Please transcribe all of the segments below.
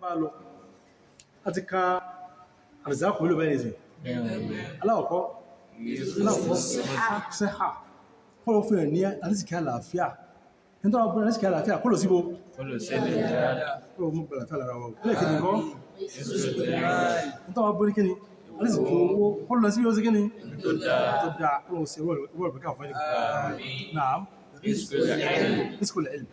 Bá lọ láti ka àrìsáàkù mélòó bẹ́ẹ̀ nìsín? Aláwọ̀kọ́, aláwọ̀kọ́ sẹ́hà, kọ́lọ̀ fún ẹ̀ ní àrísìkí àlàáfíà. Ẹni tó wà bọ́ àrísìkí àlàáfíà kọ́lọ̀ síbo, kọ́lọ̀ mú àlàáfíà lára wa. Lẹ́ẹ̀kejì nǹkan, ẹni tó wà bọ́ ní kíni, àrísìkí owó, kọ́lọ̀ lọ sí ó sí kíni tó dáa, kọ́lọ̀ sí owó ìbẹ̀ká fún ẹni náà. Rísíkù ilm,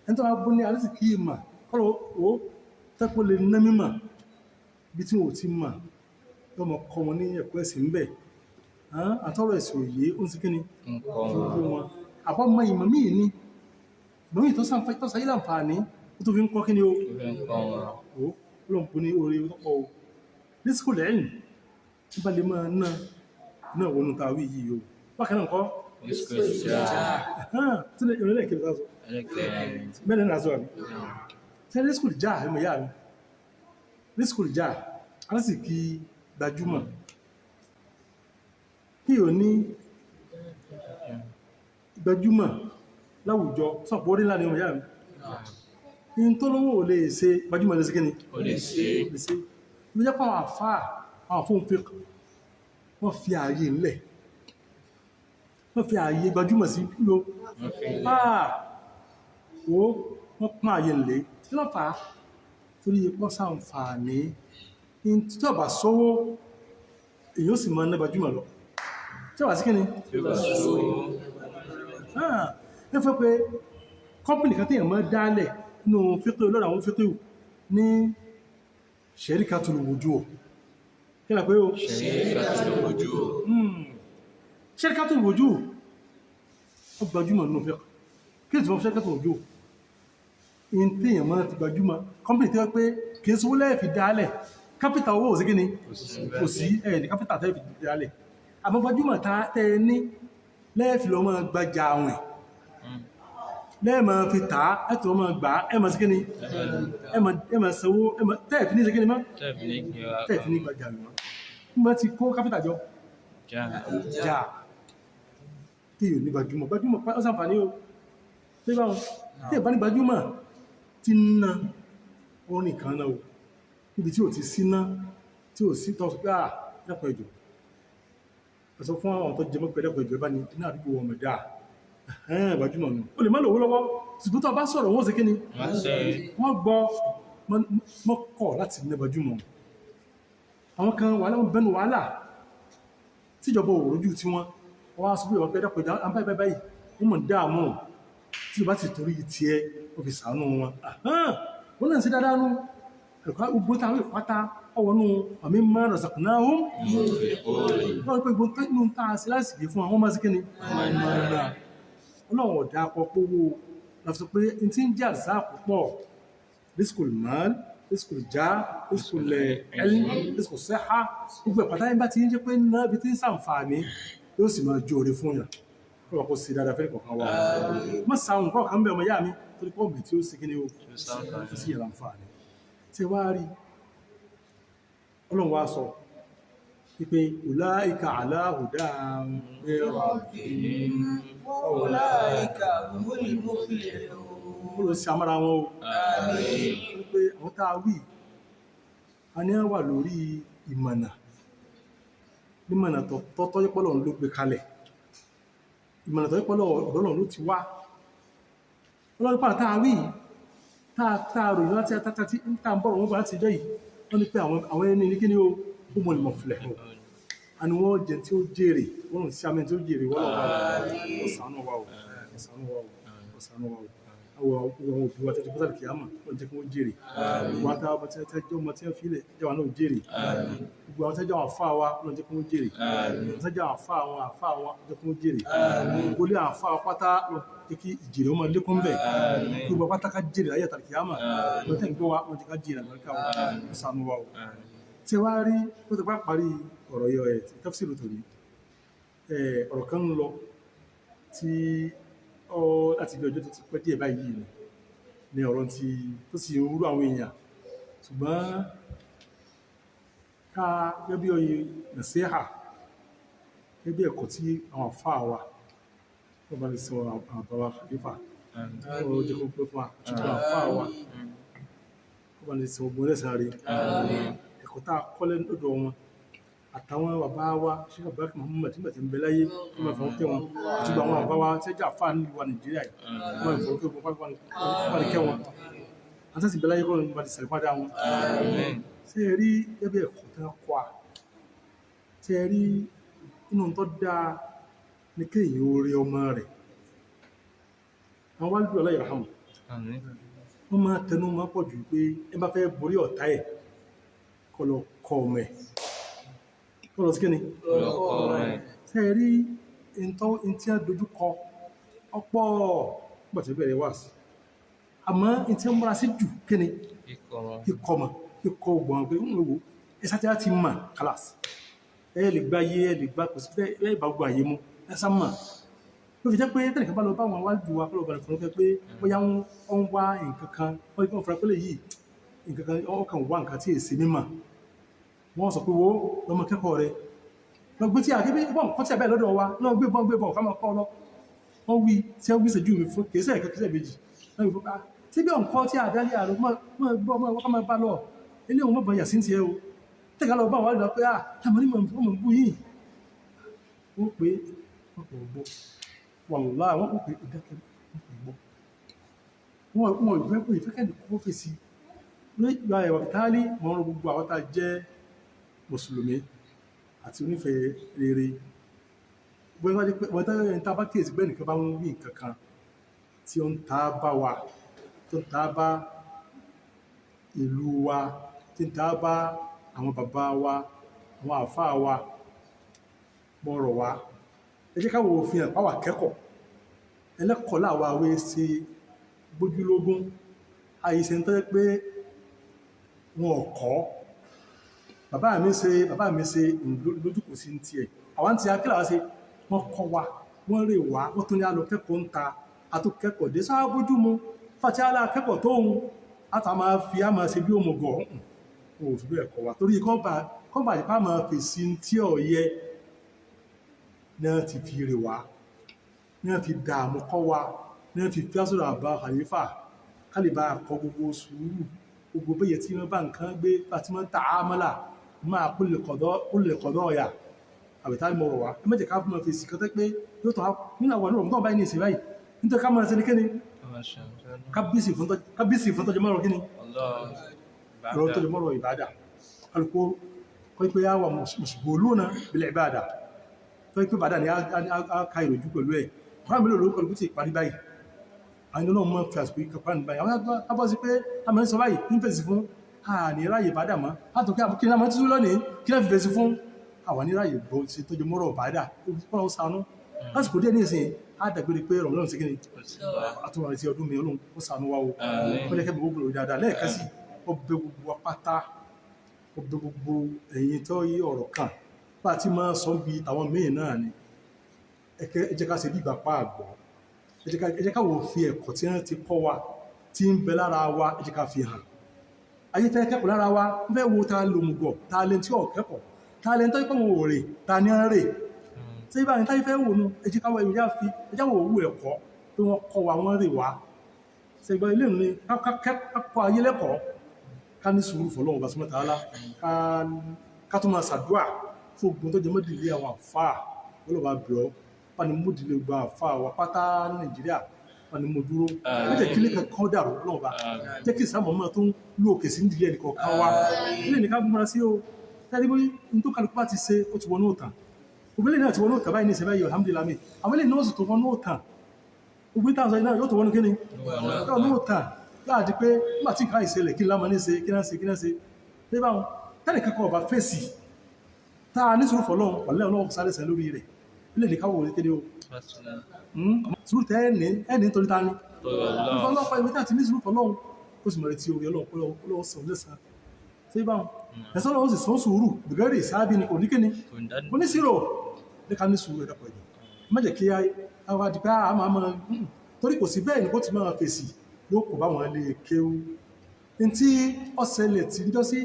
ẹni tó wà bọ́ ní àrísìkí ìmà, kọ́lọ̀ ó tẹ́kọ̀ lè ná mímà bí tí wọ́n ti mà lọ́mọ kọ́ wọn ní ẹ̀kọ́ ẹ̀sìn ń bẹ̀. Àtọ́rọ̀ ẹ̀sìn òye ó ń sí kíni fún wọn. Àbọ̀ mọ ìmọ̀ míì ní ìmọ̀ míì tó sáyé láǹfààní, ó tó fi ń kọ́ kíni o, ó lọ́n bú ní orí ọ̀pọ̀ o. Ní skul ẹ̀yìn tí bá lè máa ná náà wọnú ta wí yìí o. Bákan náà kọ́ tí ìrìnlẹ̀ kí ló sọ mẹ́rin náà sọ àbí tí ní skul já ẹ̀mọ̀ yá mi ní skul já á sì kí gbajúmọ̀ kí o ní gbajúmọ̀ láwùjọ sọ̀pọ̀ orí ńlá ni ọmọ ìyá mi in tó lówó ò lè ṣe, gbajúmọ̀ lè ṣe kíni? Ó lè ṣe. Lè ṣe. Ló jẹ́ pàwọn àfáà, àwọn fóun fi wọ́n fi ààyè ńlẹ̀, wọ́n fi ààyè gbajúmọ̀ sí ló wo wọ́n pọ́n ààyè ńlẹ̀. Kí ló fà á? Torí wọ́n ṣàǹfààní in tí ọba sówó, èyí ó sì máa ná gbajúmọ̀ lọ tí ọba sí kíni ní fẹ́ pé kọ́mpìnì kan tí èèyàn máa dálẹ̀ nínú fíkí lọ́dọ̀ àwọn fíkí ní sharikatul wujuh. Kí ni pé o? Sharikatul wujuh. Sharikatul wujuh ó gbajúmọ̀ nínú fíkí. Kí ni tí wọ́n sharikatul wujuh in tí èèyàn máa ti gbajúmọ̀ kọ́mpìnì tí wọ́n pé kì í sówó lẹ́ẹ̀fi dálẹ̀, kápítà owó ò sí kíni, kò sí ẹ̀ ní kápítà tẹ́ẹ̀fi dálẹ̀, àmọ́ gbajúmọ̀ tá tẹ́ ẹ ní lẹ́ẹ̀fi lọ́ máa gbajà àwìn, lẹ́ẹ̀mọ̀ fi tà á, ẹ̀tọ́ máa gbà á, ẹ̀mọ̀ sí kíni, ẹ̀mọ̀ sanwó tẹ́ẹ̀fi ní sí kíni mọ́, tẹ́ẹ̀fi ní gbajà àwìn mọ́. Nígbà tí kó kápítà jọ jà tí yóò ní gbajúmọ̀, gbajúmọ̀ ó ṣàǹfààní o. Tí báwọn tí ìbá ní gbajúmọ̀ tí ń ná ó nìkan náà o, níbi tí ò ti sí ná, tí ò sí tọ́ sọ pé à lẹ́kọ̀ọ́ ẹ̀jọ̀ ẹ sọ fún àwọn tó jẹ mọ́ pé lẹ́kọ̀ọ́ ẹ̀jọ̀ ẹ bá ní ní àdúgbò wọn mọ̀ dáa gbajúmọ̀ nù. Ó lè má lówó lọ́wọ́, ṣùgbọ́n tó bá sọ̀rọ̀ wọ́n ṣe kí ni, wọ́n gbọ́. Mọ́kọ̀ láti ní gbajúmọ̀. Àwọn kan wàhálà wọn bẹnu wàhálà tíjọba òròjú tí wọ́n wọ́n á sọ pé ọ̀pẹ́ dẹ́pẹ̀ dá báyìí báyìí, wọ́n mọ̀ dáàmú tí o bá sì torí tiẹ̀ ó fi sàánú wọn. Wọ́n náà ń ṣe dáadáa nú ẹ̀kọ́ gbogbo táwọn ìpátá ọwọ́nú àmì máa razaqnahum. Wọ́n pé gbogbo inú tá a ṣe lásìkò fún àwọn máa sí kíni ọlọ́run ọ̀dà àpapọ̀ láti sọ pé n tí ń jẹ́ àṣà púpọ̀: rizqul mal, rizqul jah, rizqul ilm, rizqul siha. Gbogbo ẹ̀pàtà yẹn bá ti ń jẹ́ pé náà ibi tí ń sàǹfààní yóò sì máa jó oore fún yàn. Kó wà kó sí dáadáa fẹ́ẹ́ kọ̀ọ̀kan wa. Má sàrùn kọ̀ọ̀kan bẹ̀ ọmọ ìyá mi, torí pé ọ̀gbìn tí ó sì kíni o ó sì yàrá àǹfààní tí wá rí. Ọlọ́run wá sọ wípé ulaika ala hudan min rabbihim. Ulaika humul muflihun. Ó lọ sí amára wọn o. Wípé àwọn tá a wí a ní wà lórí ìmọ̀nà, nímọ̀nà tọ́tọ́ yípọ́lọ̀ ló gbé kalẹ̀, ìmọ̀nà tọ́ yípọ́lọ̀ ọ̀dọ́lọ̀ ló ti wá. Ọlọ́run pàdé tá a wí, tá a ròyìn láti tá a ń bọ̀rọ̀ wọn bá láti jẹ́ yìí, wọ́n ní pé àwọn ẹni ní kí ni ó mọ̀ ìmọ̀ filẹ̀ hàn àni wọ́n jẹ tí ó jèrè. Wọ́n sí àmì tí ó jèrè. Wọ́n lọ́wọ́ ọ̀sánú wa o, ọ̀sánú wa o, ọ̀sánú wa o. Àwọn òbí wa tẹ́tí bọ́sàlì kìámà, wọ́n jẹ́ kí wọ́n jèrè. Gbogbo àwọn táwọn tí wọ́n ọmọ tí wọ́n filẹ̀ jẹ́ wọn náà jèrè. Gbogbo àwọn tẹ́jọ́ àwọn àfáà wa, wọ́n jẹ́ kí wọ́n jèrè. Àwọn tẹ́jọ́ àwọn àfáà wọn, àfáà wọn, jẹ́ kí wọ́n jèrè. Gbogbo ilé àwọn àfáà wa pátá, wọ́n jẹ́ kí ìjèrè wọn máa lékún bẹ̀. Gbogbo pátá ká jèrè ayé àtàlì kìámà. Wọ́n tẹ́ ń gbọ́ wa, wọ́n jẹ́ ká jèrè àlùbáríkà wọn. Ṣàánú wa o. Tí wàá rí ó ti bá parí ọ̀rọ̀ yọ ẹ̀ tafsiru tòní, ọ̀rọ̀ kan ń lọ tí ọ láti bí ọjọ́ tó ti pẹ́ díẹ̀ báyìí ni ọ̀rọ̀ tí tó sì ń rú àwọn èèyàn, ṣùgbọ́n ká gẹ́gẹ́ bí ọyẹ nàṣíhà, gẹ́gẹ́ bí ẹ̀kọ́ tí àwọn àfáà wa wọ́n bá lè sọ, àwọn bàbá khalifa ó jẹ́ kó pẹ́ fún wa, ṣùgbọ́n àfáà wa Ọba ní sọ ogun ẹlẹ́sàn rí. Ẹ̀kọ́ tá a kọ́ lẹ́nu lọ́dọ̀ wọn àtàwọn bàbá wa, Sheikh Abubakar Muhammad, nígbà tí ń bẹ láyé, wọ́n máa fọwọ́ kẹ́ wọn, àti gbogbo àwọn bàbá wa tẹ́jà fáà nílùú wa Nàìjíríà yìí, wọ́n máa fọwọ́ kẹ́ wọn, wọ́n máa kẹ́ wọn àti sì bẹ láyé kọ́ ló ti sàlẹ̀ padà wọn. Ṣé ẹ rí ẹbí ẹ̀kọ́ tí wọ́n kọ́ a? Ṣé ẹ rí inú tó dáa ní kéèyàn ó rí ọmọ rẹ̀? Àwọn wálé ọlọ́yẹ̀ rahama, wọ́n máa tẹnu máa pọ̀ jù pé ẹ bá fẹ́ borí ọ̀tá ẹ̀, kó lọ kọ́ ọmọ ẹ̀, kó lọ sí kíni. Ṣé ẹ rí ntí a dojú kọ ọ̀pọ̀ nígbà tí ó bẹ̀rẹ̀ wá sí, àmọ́ ntí a múra sí jù kíni? Kíkọ́ ọmọ, kíkọ́ ọgbọ̀n pé ń wò ẹ sá ti láti mà kálásì, ẹ lè gba ayé, ẹ lè gba, kò sí bẹ́ẹ̀ ẹ bá gbọ́ àyè mu, ẹ sá mà. Ló fi jẹ́ pé tẹ́lẹ̀ kan bá lọ bá àwọn wájú wa kọ́ lọ bàrẹ̀ fún un pé bóyá wọ́n ń wá nǹkan kan, wọ́n ní fura pé lè yìí nǹkan kan, wọ́n kàn wá nǹkan tí èsì mímọ̀. Wọ́n sọ pé wo lọ́mọ kẹ́kọ̀ọ́ rẹ lọ gbé tí a kébé wọ́n kọ́ tí a bẹ́ẹ̀ lọ́dọ̀ wa lọ gbé bọ́n gbé bọ́n ká máa kọ́ lọ. Wọ́n wí tí wọ́n wí sẹ́jú mi fún kèésẹ̀ ẹ̀kẹ́ kèésẹ̀ méjì wọ́n wí fún ah tí bí ọ̀nkọ́ tí a dálé àrùn mọ́ gbọ́ mọ́ ká máa bá lọ ilé òun mọ̀ bọ̀ yà sí ti ẹ o tẹ̀ka lọ bá wà lọ pé ah táwọn onímọ̀ mọ̀ bú yìí. Wọ́n pé wọ́n kò gbọ́, wàlúwà wọ́n kò pé ìdákẹ́, wọ́n kò gbọ́, wọ́n ìfẹ́ pé ìfẹ́ kẹ́ni kó fèsì nígbà ẹ̀wà tálí. Wọ́n rọ gbogbo àwọn tá a jẹ́ mùsùlùmí àti onífẹ̀ẹ́ rere, wọ́n tẹ́ tá a bá kíyèsí bẹ́ẹ̀ nìkan bá ń wí nǹkan kan tí ó ń ta bá wa, tó ń ta bá ìlú wa, tí ń ta bá àwọn bàbá wa, àwọn àfáà wa, mọ̀rọ̀ wa, ẹ jẹ́ káwọ̀ òfin ẹ̀ pàwà kẹ́kọ̀ọ́ ẹlẹ́kọ̀ọ́ láwa awé ṣe gbójúlógún àìṣe ń tọ́jẹ́ pé wọn ò kọ́ bàbá mi ṣe, bàbá mi ṣe lójúkò sí ti ẹ̀. Àwọn ti akílà wá ṣe, wọ́n kọ́ wa, wọ́n rè wá, wọ́n tún ní àlọ́ kẹ́kọ̀ọ́ ń ta àtúnkẹ́kọ̀ọ́ dé sáà bójú mu fàtí alá akẹ́kọ̀ọ́ tó ń àtà máa fi á máa ṣe bí òmùgọ̀ ọ̀hún ò fi bẹ́ẹ̀ kọ́ wa, torí kọ́ba ìpá máa fèsì tí ò yẹ náà ti fi rè wá, náà fi dààmú kọ́ wa, náà fi fi àsọ̀rọ̀ àbá àyífà kálíbà kọ́ gbogbo sùúrù, gbogbo bẹ́yẹ tí wọ́n bá nǹkan gbé bá ti máa ń ta àmàlà máa kó lè kọ̀dọ̀ ọ̀yà àbẹ̀tá mọ̀rọ̀ wá. Ẹ má jẹ́ ká máa fèsì kan tẹ́ pé yóò tọ́ nínú àwọn ọ̀rọ̀ tó báyìí ní ìsìn báyìí, nítorí ká máa ṣe ní kíni, kábíyèsí fún tọ́jú mọ́rọ̀ kíni, ọ̀rọ̀ tọ́jú mọ́rọ̀ ìbádà kálukú kọ́ pé á wà mùsùlùmí bil ìbádà tó pé bàdà ni a ka ìròjú pẹ̀lú ẹ̀. Kọ́nà mélòó ló kọlu tí ìparí báyìí? Àwọn náà mọ́ fi àsìkò ikọ̀ parí báyìí, àwọn abọ́ sí pé a mọ̀ ń sọ báyìí ní fèsì fún àní ráyè bàdà mọ́ látò kí àbúkí náà mọ́ títún lónìí kí náà fi fèsì fún àwọn ní ráyè bọ́ sí tọ́jú mọ́rọ̀ bàdà kọ́nà ó ṣàánú lásìkò díẹ̀ ní ìsìn á dàgbére pé Ramadan sí kíni àtúnwà àti ọdún mi. Ọlọ́run ó ṣàánú wa o, ó lẹ́kẹ́ mi gbogbo dáadáa lẹ́ẹ̀kan sí. Ó bẹ gbogbo wa pátá, ó bẹ gbogbo ẹ̀yin tó yí ọ̀rọ̀ kan bá a ti máa sọ bí tàwọn míì náà ni, ẹ jẹ́ ká ṣe bí ìgbà pa àgbọ̀, ẹ jẹ́ ká wò fi ẹ̀kọ́ tí wọ́n ti kọ́ wa tí ń bẹ lára wa, ẹ jẹ́ ká fi hàn ayé fẹ́ kẹ́kọ̀ọ́ lára wa. Wọ́n fẹ́ wo ta lòmùgọ̀, ta lẹ́ni tí ò kẹ́kọ̀ọ́, ta lẹ́ni tó yẹ pé wọn ò rè, ta ni ń rè ṣé ibà ní táyé fẹ́ wò nu. Ẹ jẹ́ ká wọ ẹ̀yà fi, ẹ jẹ́ wò wú ẹ̀kọ́ pé wọ́n kọ́ wa, wọ́n rè wá ṣe ìgbà ilé ìlú ni ká kọ́ ayé lẹ́kọ̀ọ́, ká ní sùúrù fọlọ́run bá súnmọ́ tààlà, ká tó máa ṣàdúà fún ogun tó jẹ mọ́dìlé àwọn àfáà. Ọlọ́ba bìọ́ wà ní mọ́dìlé gba àfáà wa pátá ní Nàìjíríà, wà ní mo dúró wọ́n jẹ́ kílé kankan dàrú. Ọlọ́ba jẹ́ kí ìsàmọ̀ máa tó ń lú òkè sí nídìí ẹnì kọ̀ọ̀kan wa. Ilé nìkan múra sí o tẹ́lẹ̀ bí n tó kálukú bá ti ṣe ó ti wọnú òtàn. Òbílẹ̀ náà ti wọnú òtàn báyìí ní ìṣẹ̀bẹ̀ yìí, alhamdulillah. Àwọn ilé náà sì tó wọnú òtàn, òbí táwọn sọ náà yóò tó wọnú kíni wọnú òtàn láàdí pé nígbà tí nǹkan ìṣẹ̀lẹ̀ kí lámọ ní ṣe kí náà ṣe kí náà ṣe ṣé báwọn tẹ́lẹ̀ kankan ọba fèsì tá a ní sùúrù fọlọ́run wàlẹ́ ọlọ́run sáré sẹ́ lórí rẹ̀. Ilé ní káwọ̀ kéde o sùúrù tẹ́ ẹni ẹni nítorí ta ni ọlọ́pàá ìwé tí a ti ní sùúrù fọlọ́run, ó sì mọ̀ retí orí ọlọ́run ọlọ́run sọ lẹ́sàn ṣé báwọn ẹ̀sán ọlọ́run sì sọ sùúrù bìgẹ́rì sáábì ni oníkíni oníṣirò ní ká ní sùúrù. Ẹ̀dàpọ̀ ẹ̀jọ̀ má jẹ́ kí a wá di pé a máa máa torí kò sí bẹ́ẹ̀ ni kó ti máa fèsì yóò kó bá wọn lè kéwú. Ntí ọ̀sẹ̀lẹ̀ tí ń jọ́sí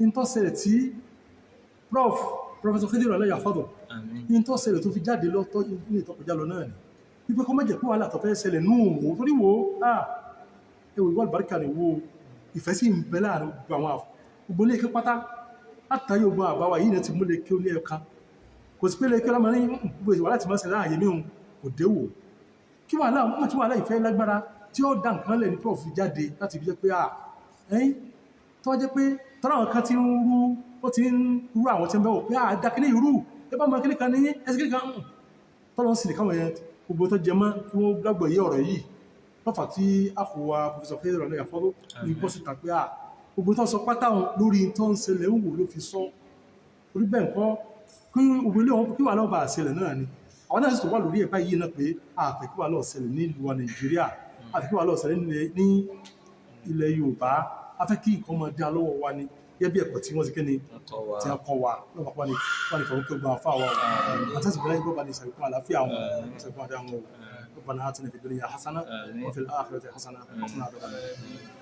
ntọ́sẹ̀lẹ̀ tí Professor Khadiru aláyà fọ́dọ̀ ntọ́sẹ̀lẹ̀ tó fi jáde lọ́tọ́ ní ìtọ́kọjá lọ náà ni wípé kọ́ má jẹ́ pé wàhálà tó fẹ́ ṣẹlẹ̀ nù wò torí wò á ẹwò ìwà àlùbáríkà ni wò Ìfẹ́ sì ń bẹ láàrin gbogbo àwọn gbogbo ilé ike pátá látàrí ogun àbáwá yìí náà ti mú lè kí ó ní ẹ̀ka. Kò sí pé lè kí ọlọ́mọ ní gbogbo ìwà láti máa ṣe láàyè míhun kò déwò kí wàhálà mọ̀ tí wàhálà ìfẹ́ lágbára tí ó dá nǹkan lẹ̀ ní prof jáde láti fi jẹ́ pé à ẹ̀yìn tó wá jẹ́ pé tọ́lá àwọn kan ti ń rú, ó ti ń rú àwọn tí ń bẹ̀wò pé à dákínní irú ẹ bá mọ kíní kan ní ẹsẹ̀ kíní kan tọ́lọ́ sì ní káwọn yẹn gbogbo tó jẹ mọ́ kí wọ́n gbàgbọ́ yé ọ̀rọ̀ yìí lọ́fà tí àfọwà professor Pedro ní àfọwọ́ ní bọ́ síta pé à gbogbo tó sọ pátá òun lórí tó ń ṣẹlẹ̀ ń wò ló fi sọ orí bẹ́ẹ̀ nǹkan kí gbogbo ilé wọn kí wà lọ́ba àṣẹlẹ̀ náà ni. Àwọn náà sì tó wà lórí ẹ̀ báyìí náà pé àfẹ́ kí wà lọ́ọ̀ ṣẹlẹ̀ ní ìlú wa Nàìjíríà, àfẹ́ kí wà lọ́ọ̀ ṣẹlẹ̀ ní ilẹ̀ Yorùbá, afẹ́ kí nǹkan máa dá lọ́wọ́ wa ni gẹ́gẹ́ bí ẹ̀kọ́ tí wọ́n ti kí ni tí a kọ́ wa lọ́pàá pa ni wọ́n ní fọwọ́ kí ó gba àfa wa àti ìbílẹ̀ ìgbọ́ bá ní ìsàlùkún àlàáfíà wọn ìsàlùkún àdá wọn. ربنا آتنا في الدنيا حسنة وفي الآخرة حسنة وقنا عذاب النار.